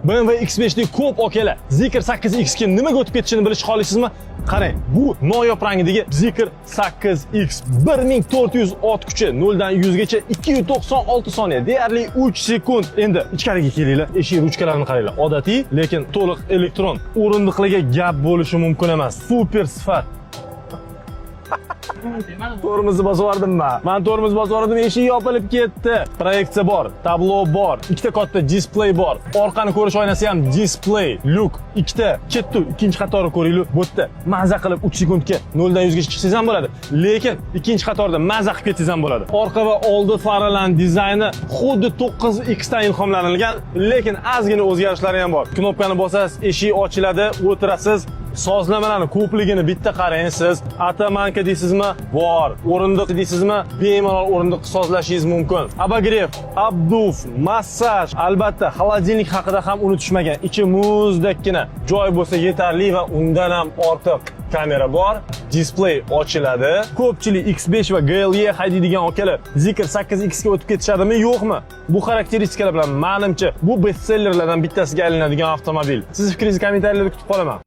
BMW X5 lik ko'p okalar Zeekr 8X ga nimaga o'tib ketishini bilishni xohlaysizmi? Qarang, bu noyob rangidagi Zeekr 8X, 1400 ot kuchi, 0 dan 100 gacha 296 soniya, deyarli 3 sekund. Endi ichkariga kelinglar, eshik ruchkalarini qaranglar. Odatiy, lekin to'liq elektron. O'rindiqlarga gap bo'lishi mumkin emas. Super sifat. Tormozni bosib yubordim man. Man tormoz bosib yubordim, eshik yopilib ketdi. Proyeksiya bor, tablo bor, ikkita katta displey bor. Orqani ko'rish oynasi ham displey, lyuk, ikkita, chetda ikkinchi qatorni ko'ringlar. Bu yerda maza qilib 3 sekundga 0 dan 100 gacha chiqsangiz ham bo'ladi. Lekin ikkinchi qatorda maza qilib ketsangiz ham bo'ladi. Orqa va oldi faralarning dizayni xuddi 9X dan ilhomlanilgan, lekin ozgina o'zgarishlari ham bor. Knopkani bosasiz, eshik ochiladi, o'tirasiz. Sozlamalarni ko'pligini bitta qarang siz. Оттоманка deysizmi? Bor. O'rindiq deysizmi? Bemalol o'rindiq sozlashingiz mumkin. Обогрев, обдув, massaj, albatta, холодильник haqida ham unutishmagan. Ichi muzdakkina. Joy bo'lsa yetarli va undan ham ortiq. Kamera bor, displey ochiladi. Ko'pchilik X5 va GLE haydaydigan okalar Zeekr 8X ga o'tib ketishadimi, yo'qmi? Bu xarakteristikalar bilan, menimcha, bu bestsellerlardan bittasiga aylanadigan avtomobil. Siz fikringizni kommentariylarda kutib qolaman.